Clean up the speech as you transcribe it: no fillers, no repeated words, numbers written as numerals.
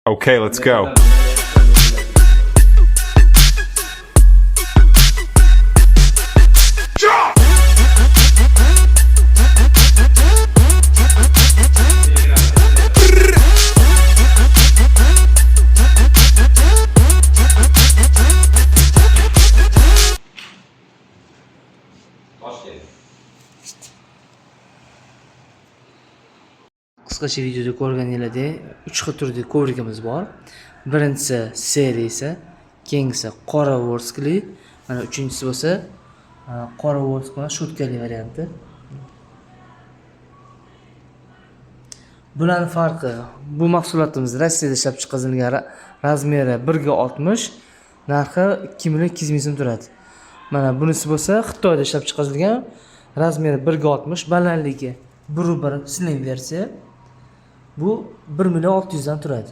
Okay, let's go. Toshkent. Qisqacha videoda ko'rganinglardek, uch xil turdagi kovrigimiz bor. Birinchisi seriysi, keyingisi qora ворск li, mana uchinchisi bo'lsa qora ворск bilan щётка li varianti. Bularni farqi, bu mahsulotimiz Rossiyada ishlab chiqarilgan, размер i 1 ga 60, narxi 2 200 000 so'm turadi. Mana bunisi bo'lsa Xitoyda ishlab chiqarilgan, размер i 1 ga 60, balandligi 1,1, slim versiya. Bu 1 600 000 dan turadi.